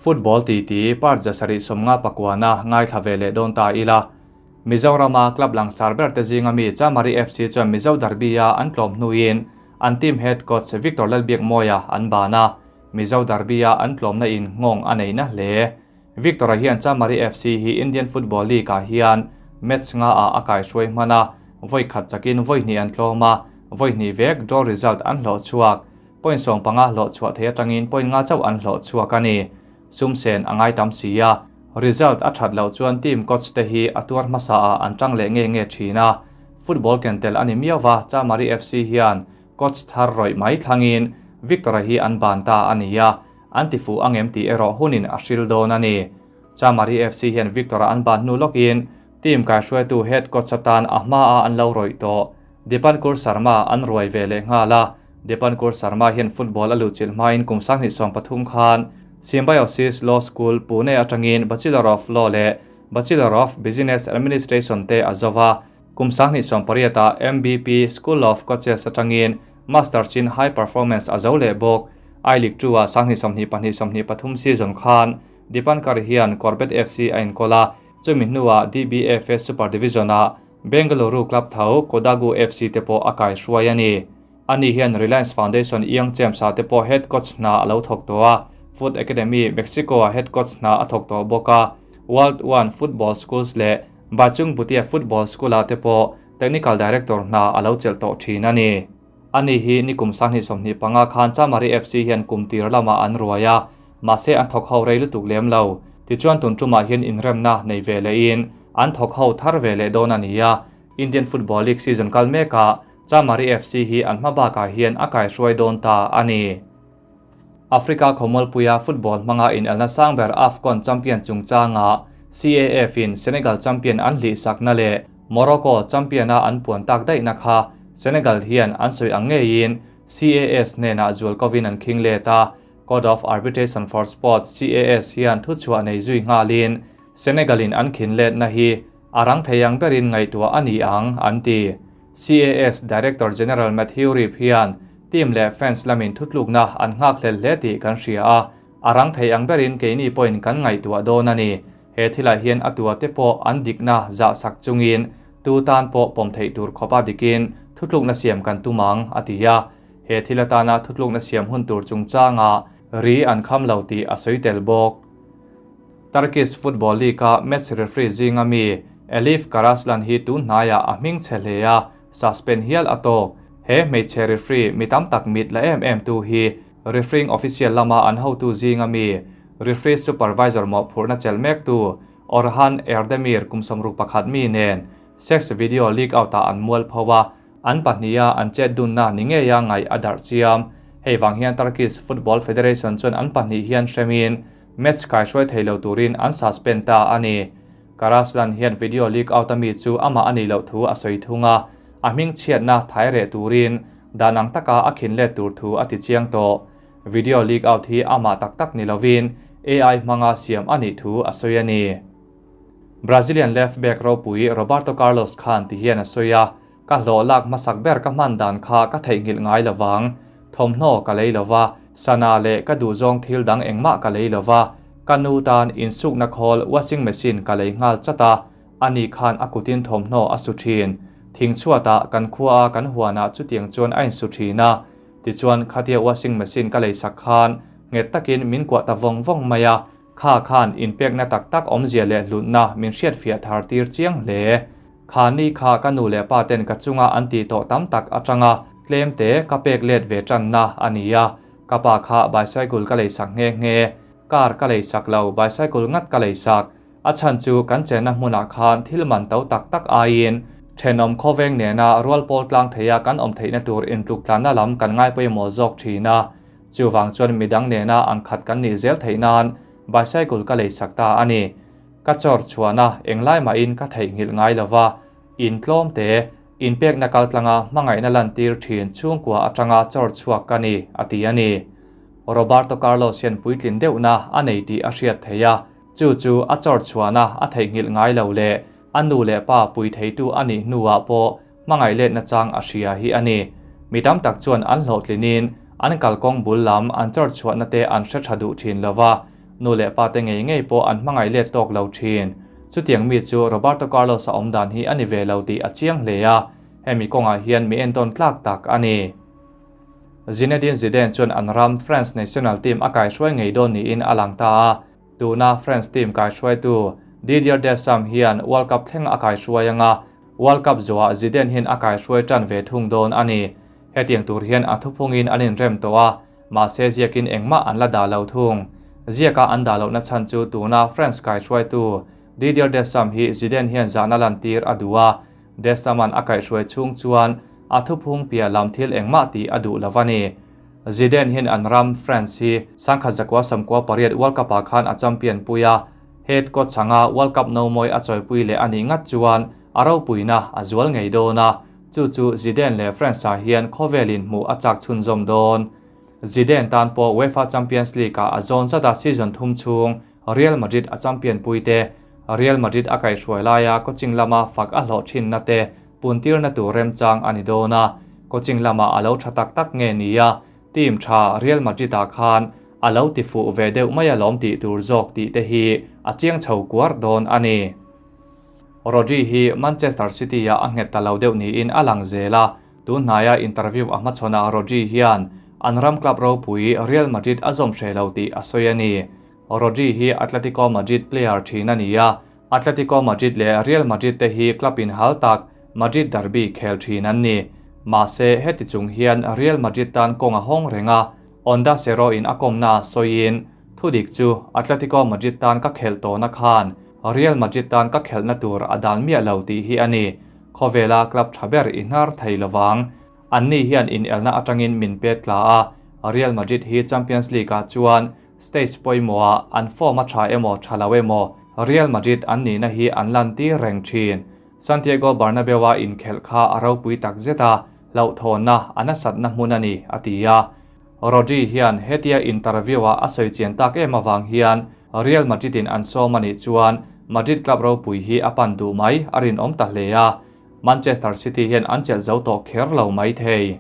Football titi part 759 na ngaithla ve leh dawn ta ila. Mizorama club langsar ber te zinga mi Chamari FC chuan Mizo Derby-a an tlawm hnuin an team head coach Victor Lalbiakmawia an ban a, Mizo Derby-a an tlawmna in nghawng a nei na hle. Victor-a hian Chamari FC hi Indian Football League-ah hian match nga ah a kaihruai hman a, vawi khat chakin vawi hnih an tlawm a, vawi hnih vek draw result an hlawh chhuak. Point 15 hlawh chhuah thei atangin point 5 chauh an hlawh chhuak a ni. Sum sen a ngai tam si a, result a that loh chuan team coach te hi a tuar hmasa ah an tang leh nge nge thin a. Football ken tel a ni miau va, Chamari FC hian coach thar rawih mai thlangin Victor-a hi an ban ta a ni a, an ti fuh angem tih erawh hunin a hril dawn a ni. Chamari FC hian Victor-a an ban hnu lawkin team kaihruaitu head coach atan a hmaa an lo rawih tawh Dipankar Sharma an ruai ve leh nghal a. Dipankar Sharma hian football a luhchilh hmain kum 2013 khan Symbiosis Law School, Pune atangin Bachelor of Law leh Bachelor of Business Administration te a zo va. Kum 2018 ah MBP School of Coaches atangin Masters in High Performance a zo leh bawk. I-League 2 ah 2022-23 season khan Dipankar hian Corbett FC a inkawl a, chumi hnuah DBFS Super Division ah Bengaluru club tho Kodagu FC te pawh a kaihruai a ni. Ani hian Reliance Foundation Young Champs ah te pawh head coach hna a lo thawk tawh a, Foot Academy Mexico ah head coach hna a thawk tawh bawk a, World One Football Schools leh Bachung Bhutia Football School ah te pawh technical director hna a lo chelh tawh thin a ni. Ani hi nikum 2025 khan Chamari FC hian kum tir lamah an ruai a, mahse an thawk ho rei lutuk lem lo. Tichuan tun tumah hian inremna nei ve lehin an thawk ho thar ve leh dawn a ni a. Indian Football League season kal mekah Chamari FC hi an hma bakah hian a kaihruai dawn ta a ni. Africa khawmualpuia football hmanga inelna sang ber AFCON champion chungchanga CAF in Senegal champion an hlih sakna leh Morocco champion a an puan tak daihna kha Senegal hian an sawi ang ngeiin CAS hnenah zual kovin an khing let a. Code of Arbitration for Sports, CAS, hian thuchhuah nei zui nghalin Senegal in an khin letna hi a rang thei ang berin ngaihtuah a ni ang, an ti. CAS Director General Matthew Rip hian team leh fans lamin thutlukna an nghak hlel hle tih kan hria a, a rang thei ang berin keini pawhin kan ngaihtuah dawn a ni. He thilah hian a tua te pawh an dikna zah sak chungin tu tan pawh pawm theih tur khawpa dikin thutlukna siam kan tum ang, a ti a. He thil atana thutlukna siam hun tur chungchanga ri an kham lo tih a sawi tel bawk. Turkish Football League-a match referee zinga mi Elif Karaslan hi tun hnaiah a hming chhe hle a, suspend hial a tawk. He hmeichhe referee mi tam tak mit la em em tu hi refereeing official lama an hotu zinga mi referee supervisor mawhphurhna chelh mek tu Orhan Erdemir kum 61 mi nen sex video leak out-ah an mual pho a, an pahniha an chet dunna ni ngeia ngaih a darh chiam. Hei vang hian Turkish Football Federation chuan an pahnih hian hremin match kaihruai thei lo turin an suspend ta a ni. Karaslan hian video leak out a mi chu amah a nih loh thu a sawi thung a, a hming chhiatna thai reh turin dan ang taka a khin let tur thu a ti chiang tawh. Video leak out hi amah tak tak ni lovin AI hmanga siam a nih thu a sawi a ni. Brazilian left back ropui Roberto Carlos khan ti hian a sawi a, Ka hlawh lak hmasak ber ka hman dan kha ka theihnghilh ngai lovang. Thawmhnaw ka lei lova, sana leh ka duhzawng thil dang engmah ka lei lova, ka nu tan insukna khawl washing machine ka lei nghal chat a, ani khan a kutin thawmhnaw a su thin. Thing chhuatah kan khua a kan huanah chutiang chuan a insu thin a. Tichuan khatia washing machine ka leisak khan nghet takin min kuah ta vawng vawng mai a, kha khan inpekna tak tak awmzia leh hlutna min hriatfiah thar tir chiang hle. Kha ni kha ka nu leh pa ten ka chunga an tih tawh tam tak atanga tlem te ka pek let ve tanna a ni a. Ka pa kha bicycle ka leisak nghe nghe. Car ka leisak lo, bicycle ngat ka leisak. A chhan chu kan chenna hmunah khan thil man to tak tak aiin thenawm khawveng nena rual pawl tlang theia kan awm theihna tur intluk tlanna lam kan ngai pawimawh zawk thin a. Chuvang chuan midang nena ang khat kan nih zel theih nan bicycle ka leisak ta a ni. Ka chawr chhuahna englai mahin ka theihnghilh ngai lova, in tlawm te, inpekna kaltlanga hmangaihna lantir thin chhungkua atanga chawr chhuak ka ni, a ti a ni. Roberto Carlos hian puitlin deuhna a nei tih a hriat thei a, chu chu a chawr chhuahna a theihnghilh ngai lo leh a nu leh pa pui theitu a nih hnuah pawh hmangaih letna chang a hria hi a ni. Mi tam tak chuan an hlawhtlinin an kalkawng bul lam an chawr chhuahna te an hre tha duh thin lova, Nu leh pa te ngei ngei pawh an hmangaih let tawk lo thin. Chutiang mi chu Roberto Carlos-a awm dan hi a ni ve lo tih a chiang hle a, hemi kawngah hian mi entawn tlak tak a ni. Zinedine Zidane chuan an ram France national team a kaihruai ngei dawn niin a lang ta a, tuna France team kaihruaitu Didier Deschamps hian World Cup thleng a kaihruai anga World Cup zawhah Zidane hian a kaihruai tan ve thung dawn a ni. Hetiang tur hian a thuphungin an inrem tawh a, mahse ziakin engmah an la dah lo thung. Ziaka an dah lohna chhan chu tuna France kaihruaitu Didier Deschamps hi Zidane hian zahna lantir a duh a, Deschamps-a'n a kaihhruai chhung chuan a thuphung piah lam thil engmah tih a duh lo a ni. Zidane hian an ram, France hi 1998 World Cup-ah khan a champion pui a, head coach anga World Cup nomawi a chawipui leh a nih ngat chuan a ropuina a zual ngei dawn a, chu chu Zidane leh France-ah hian khawvelin hmuh a chak chhunzawm dawn. Zidane tan pawh UEFA Champions League-ah a zawn zat a season thum chhung Real Madrid a champion pui te, Real Madrid a kaihhruai laia coaching lama fak a hlawh thinna te puntirna tur remchang a ni dawn a, coaching lamah a lo tha tak tak nge nia, team tha Real Madrid-ah khan a lo ti fuh ve deuh mai alawm tih tur zawk tih te hi a chiang chho kuar dawn a ni. Rodri hi Manchester City-ah a nghet ta lo deuh niin a lang zel a, tun hnaia interview a hmachhawnah Rodri hian an ram club ropui Real Madrid a zawm hreh lo tih a sawi a ni. Rodri hi Atletico Madrid player thin a ni a, Atletico Madrid leh Real Madrid te hi club inhal tak Madrid derby khel thin an ni. Mahse, heti chung hian Real Madrid tan kawng a hawng reng a, Onda Cero in a kawmna sawiin, Thudik chu Atletico Madrid tan ka khelh tawhna khan Real Madrid tan ka khelhna tur a dan miah lo tih hi a ni. Khawvela club tha ber i hnar thei lovang. Anni hian inelna atangin min pet tla a, Real Madrid hi Champions League-ah chuan Stage pawimawhah an form a tha emaw tha lo emaw Real Madrid an nihna hi an lantir reng thin. Santiago Bernabeu-a inkhelh kha a ropui tak zet a, hlauhthawnna a nasatna hmun a ni, a ti a. Rodri hian hetia interview-a a sawi chian tak em avang hian Real Madrid-in an sawm a nih chuan Madrid club ropui hi a pan duh mai a rinawm ta hle a, Manchester City hian an chelh zo tawh kher lo mai thei.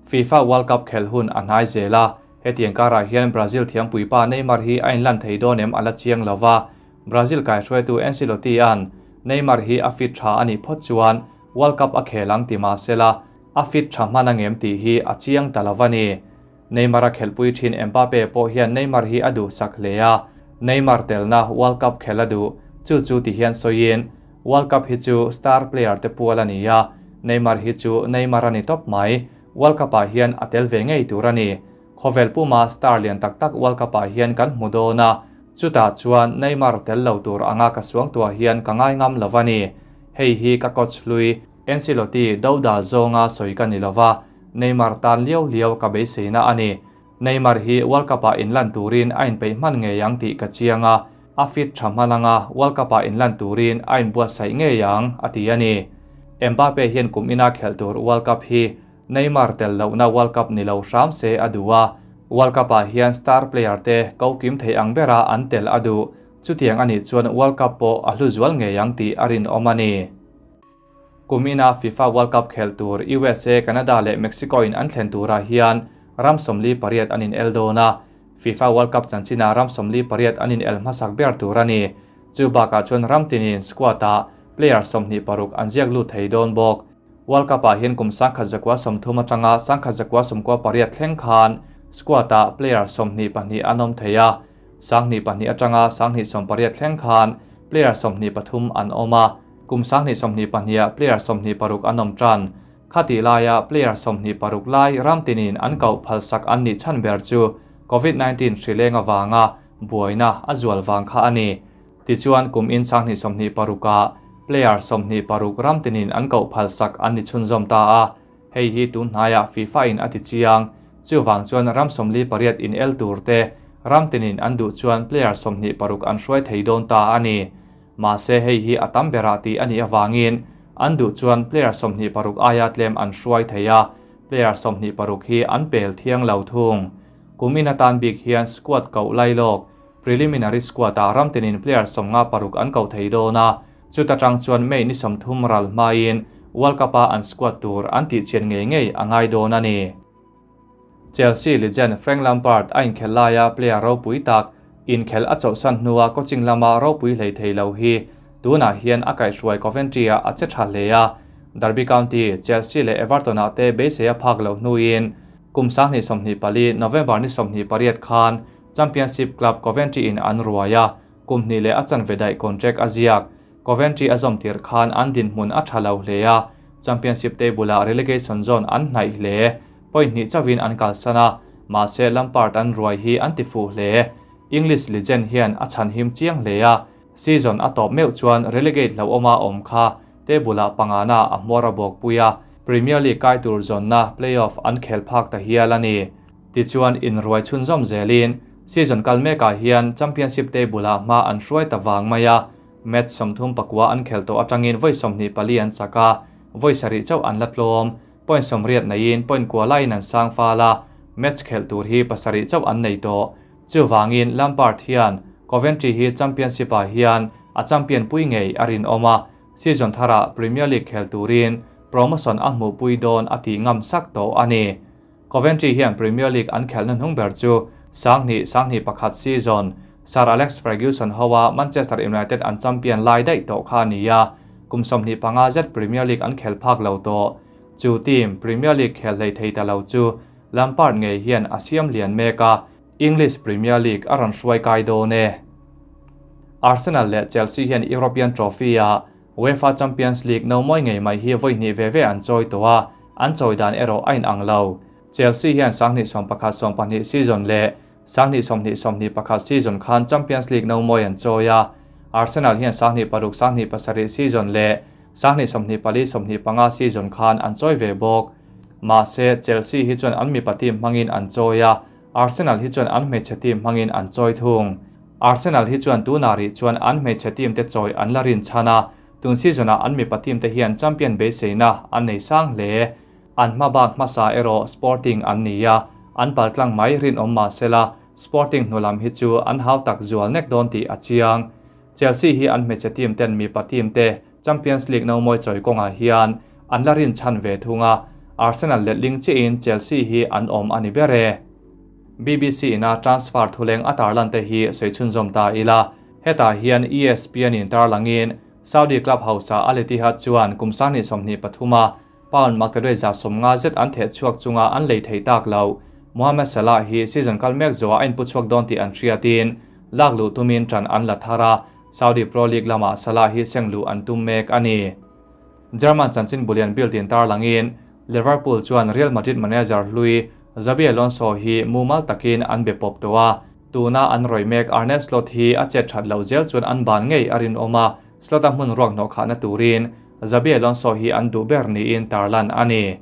FIFA World Cup khelh hun a hnai zel a, hetiang karah hian Brazil thiampuipa Neymar hi a inlan thei dawn em a la chiang lo va, Brazil kaihruaitu Ancelotti-a'n Neymar hi a fit tha a nih phawt chuan World Cup a khel ang ti mah sela, a fit tha hman angem tih hi a chiang ta lo va ni. Neymar a khelhpui thin Mbappe pawh hian Neymar hi a duhsak hle a, Neymar telna World Cup khelh a duh, chu chu ti hian sawiin, World Cup hi chu star player te pual a ni a, Neymar hi chu Neymar a ni tawp mai, World Cup ah hian a tel ve ngei tur a ni. Khawvel puma star lian tak tak World Cup ah hian kan hmu dawn a, chutah chuan Neymar tel lo tur anga ka suangtuah hian ka ngai ngam lo a ni. Hei hi ka coach hlui Ancelotti dodal zawnga sawi ka ni lo va, Neymar tan liau liau ka beiseina a ni. Neymar hi World Cup ah inlan turin a inpeih hman ngei ang tih ka chiang a, a fit tha hman anga World Cup ah inlan turin a inbuatsaih ngei ang, a ti a ni. Mbappe hian kum ina khelh tur World Cup hi Neymar tel lohna World Cup ni lo hram se a duh a, World Cup ah hian star player te ko kim thei ang bera an tel a duh, chutiang a nih chuan World Cup pawh a hlu zual ngei ang tih a rinawm a ni. Kum ina FIFA World Cup khelh tur USA, Canada leh Mexico in an thlen turah hian ram 48 an inel dawn a, FIFA World Cup chanchinah ram 48 an inel hmasak ber tur a ni. Chu bakah chuan ram tinin squad-ah player 26 an ziak lut thei dawn bawk. World Cup-ah hian kum 1930 atanga 1998 thleng khan squad-ah player 22 an awm thei a, 2002 atanga 2018 thleng khan player 23 an awm a. Kum 2022-ah player 26 an awm tan. Khatih laia player 26 lai ram tinin an koh phalsak an nih chhan ber chu COVID-19 hrileng avanga buaina a zual vang kha a ni. Tichuan kum in 2026-ah player 26 ram tinin an koh phalsak an ni chhunzawm ta a, hei hi tun hnaiah FIFA in a ti chiang. Chuvang chuan ram 48 in el tur te ram tinin an duh chuan player 26 an hruai thei dawn ta a ni. Mahse hei hi a tam berah tih a nih avangin an duh chuan player 26 aia tlem an hruai thei a, player 26 hi an pel thiang lo thung. Kum in atan bik hian squad koh lailawk, preliminary squad ah ram tinin player 56 an koh thei dawn a, chuta tang chuan May ni 30 ral hmain World Cup a an squad tur an tih chian ngei ngei a ngai dawn a ni. Chelsea legend Frank Lampard a inkhelh laia player ropui tak Inkhelh a chawlhsan hnua coaching lama ropui hlei thei lo hi tunah hian a kaihhruai Coventry-ah a che tha hle a, Derby County, Chelsea leh Everton-ah te beisei a phak loh hnuin kum 2024 November ni 28 khan Championship club Coventry-in an ruai a, kum hnih leh a chanve daih contract a ziak. Coventry a zawm tir khan an dinhmun a tha lo hle a, Championship table-ah relegation zone an hnaih hle. Point hnih chauhin an kalsan a, mahse Lampard an ruai hi an ti fuh hle. English legend hian a chhanhim chiang hle a, season a tawp meuh chuan relegate hlauhawma awm kha table-ah pangana a hmuar a bawkpui a, Premier League kai tur zawnna play-off an khel phak ta hial a ni. Tichuan inruai chhunzawm zelin season kal mekah hian Championship table-ah hma an hruai ta vang mai a, match 34 an khel tawh atangin vawi 24 an chak a, vawi sarih chauh an la tlawm. Point 80 neiin point kua laiin an sang fal a, match khelh tur hi pasarih chauh an nei tawh. Chuvangin Lampard hian Coventry hi Championship-ah hian a champion pui ngei a rinawm a, season tharah Premier League khel turin promotion a hmuhpui dawn a tih ngam sak tawh a ni. Coventry hian Premier League an khelhna hnung ber chu 2000 2001 season Sir Alex Ferguson hoa Manchester United an champion lai daih tawh kha a ni a, kum 25 zet Premier League an khel phak lo tawh. Chu team Premier League khel hlei thei ta lo chu Lampard ngei hian a siam lian mek a, English Premier League a rawn hruai kai dawn e. Arsenal leh Chelsea hian European Trophy-a UEFA Champions League no mawi ngei mai hi vawi hnih ve ve an chawi tawh a, an chawi dan erawh a inang lo. Chelsea hian 2011-12 season leh 2020-21 season khan Champions League no mawi an chawi a, Arsenal hian 2006-07 season leh 2024-25 season khan an chawi ve bawk. Mahse, Chelsea hi chuan an mipa team hmangin an chawi a, Arsenal hi chuan an hmeichhe team hmangin an chawi thung. Arsenal hi chuan tunah rih chuan an hmeichhe team te chawi an la rin chhan a, tun season-ah an mipa team te hian champion beiseina an nei sang hle. An hma bak hmasa erawh Sporting an ni a, an paltlang mai rinawm mahsela Sporting hnulam hi chu an hau tak zual nek dawn tih a chiang. Chelsea hi an hmeichhe team ten mipa team te Champions League no mawi chawi kawngah hian an la rin chhan ve thung a, Arsenal letling chiahin Chelsea hi an awm a ni ber e. BBC ina transfer thuleng a tarlan te hi sawi chhunzawm ta ila, hetah hian ESPN in tarlangin Saudi club hausa Al Ittihad chuan kum 2023 a pound maktaduai 150 zet an theh chhuak chunga an lei thei tak lo. Mohamed Salah hi season kal mek zawhah a inpu chhuak dawn tih an hriatin lak luh tumin ṭan an la thar a, Saudi Pro League lamah Salah hi seng luh an tum mek a ni. German chanchin bulian Bild in tarlangin Liverpool chuan Real Madrid manager hlui Xabi Alonso hi mumal takin an be pawp tawh a, tuna an rawi mek Arne Slot hi a chet that lo zel chuan an ban ngei a rinawm a, Slot-a hmun ruak hnawh khahna turin Xabi Alonso hi an duh ber niin tarlan a ni.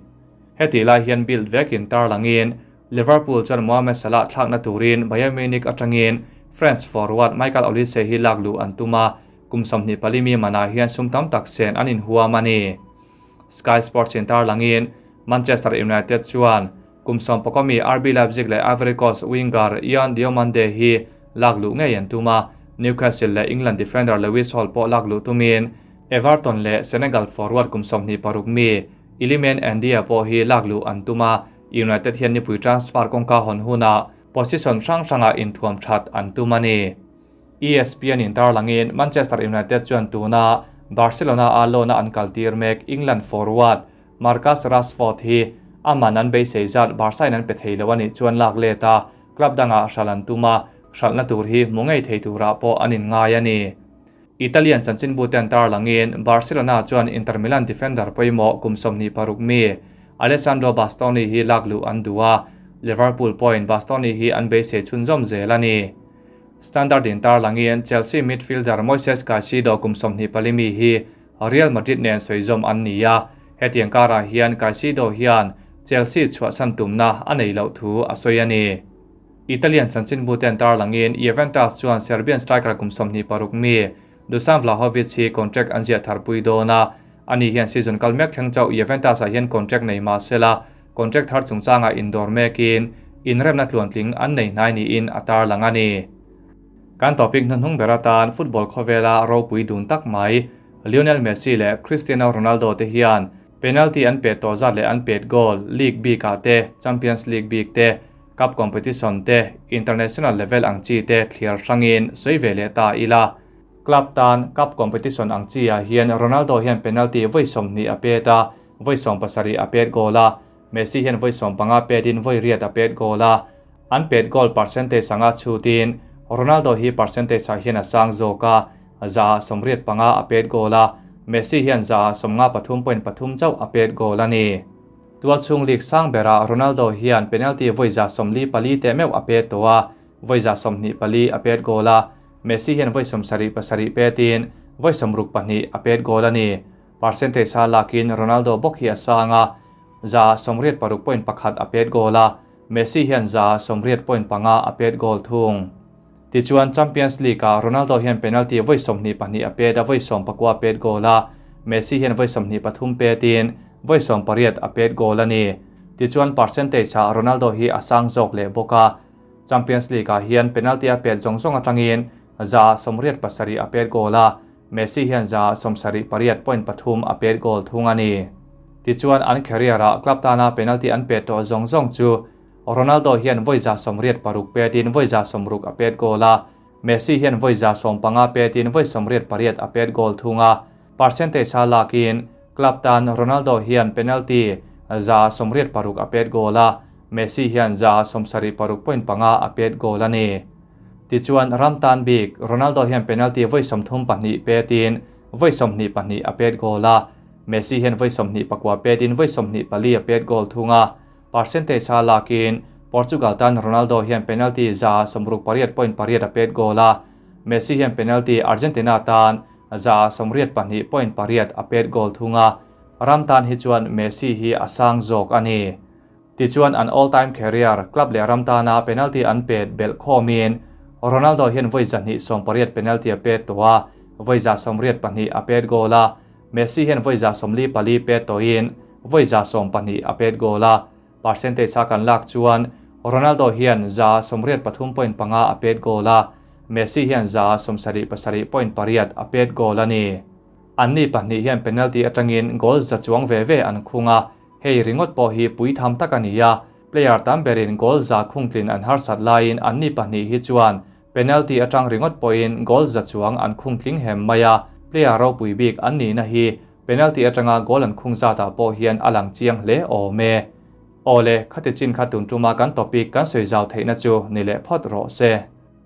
Heti lai hian Bild vekin tarlangin Liverpool chuan Mohamed Salah thlakna turin Bayern Munich atangin France forward Michael Olise hi lak luh an tum a, kum 24 mi manah hian sum tam tak sen an inhuam a ni. Sky Sports in tarlangin Manchester United chuan kum 11 mi RB Leipzig leh Ivory Coast winger Yan Diomande hi lak luh ngei an tum a, Newcastle leh England defender Lewis Hall pawh lak luh tumin Everton leh Senegal forward kum 26 mi Iliman Ndiaye pawh hi lak luh an tum a, United hian nipui transfer kawngka hawn hunah position hrang hrangah inthuam that an tum a ni. ESPN in tarlangin Manchester United chuan tuna Barcelona a loan-a an kaltir mek England forward Marcus Rashford hi aman an beisei zat Barca in an pe thei lo a nih chuan lak let a, club dangah hral an tum a, hralhna tur hi hmu ngei thei turah pawh an inngai a ni. Italian chanchinbu ten tarlangin Barcelona chuan Inter Milan defender pawimawh kum 26 mi Alessandro Bastoni hi lak luh an duh a, Liverpool pawhin Bastoni hi an beisei chhunzawm zel a ni. Standard in tarlangin Chelsea midfielder Moises Caicedo kum 24 mi hi Real Madrid nen sawi zawm an ni a, hetiang karah hian Caicedo hian Chelsea chhuahsan tumna a nei loh thu a sawi a ni. Italian chanchinbu ten tarlangin Juventus chuan Serbian striker kum 26 mi Dusan Vlahovic hi contract an ziah tharpui dawn a, ani hian season kal mek thleng chauh Juventus ah hian contract nei mahsela contract thar chungchanga indawr mekin inremna tluantling an nei hnai niin a tarlang a ni. Kan topic hnuhnung ber atan football khawvela ropui dun tak mai Lionel Messi leh Cristiano Ronaldo te hian penalty an pet tawh zat leh an pet goal League bikah te, Champions League bik te. Cup competition te, international level ang chi te thliar hrangin sawi ve leh ta ila. Club tan cup competition ang chi ah hian Ronaldo hian penalty vawi 20 a pet a, vawi 17 a pet goal a, Messi hian vawi 15 petin vawi 8 a pet goal a. An pet goal percentage anga chhutin Ronaldo hi percentage ah hian a sang zawk a, 85% a pet goal a, Messi hian 53.3 chauh a pet goal a ni. Tualchhung league sang berah Ronaldo hian penalty vawi 144 teh meuh a pet tawh a, vawi 24 a pet goal a, Messi hian vawi 77 petin vawi 62 a pet goal a ni. Percentage a lakin Ronaldo bawk hi a sang a, 86.1 a pet goal a, Messi hian 80.5 a pet goal thung. Tichuan Champions League ah Ronaldo hian penalty vawi 22 a pet a, vawi 19 a pet goal a, Messi hian vawi 23 petin vawi 18 a pet goal a ni. Tichuan percentage ah Ronaldo hi a sang zawk leh bawk a, Champions League ah hian penalty a pet zawng zawng atangin 87% a pet goal a, Messi hian 78.3 a pet goal thung a ni. Tichuan an career ah club tana penalty an pet tawh zawng zawng chu Ronaldo hian vawi 86 petin vawi 60 a pet goal a, Messi hian vawi 15 petin vawi 88 a pet goal thung a. Percentage a lakin club tan Ronaldo hian penalty 86% a pet goal a, Messi hian 76.5 a pet goal a ni. Tichuan ram tan bik Ronaldo hian penalty vawi 32 petin vawi 22 a pet goal a, Messi hian vawi 24 petin vawi 24 a pet goal thung a. Percentage a lakin Portugal tan Ronaldo hian penalty 68.8 a pet goal a, Messi hian penalty Argentina tan 82.8 a pet goal thung a, ram tan hi chuan Messi hi a sang zawk a ni. Tichuan an all-time career club leh ram tana penalty an pet belh khawmin Ronaldo hian vawi 180 penalty a pet tawh a, vawi 82 a pet goal a, Messi hian vawi 54 pet tawhin vawi 12 a pet goal a. Percentage a kan lak chuan Ronaldo hian 83.5 a pet goal a, Messi hian 77.8 a pet goal a ni. Anni pahnih hian penalty atangin goal za chuang ve ve an khung a, hei ringawt pawh hi pui tham tak a ni a, player tam berin goal za khungtlin an harsat laiin anni pahnih hi chuan penalty atang ringawt pawhin goal za chuang an khungtling hem mai a, player ropui bik an nihna hi penalty atanga goal an khung zatah pawh hian a lang chiang hle awm e. Awle, khati chin kha tun tuma kan topic kan sawi zau theihna chu ni leh phawt rawh se.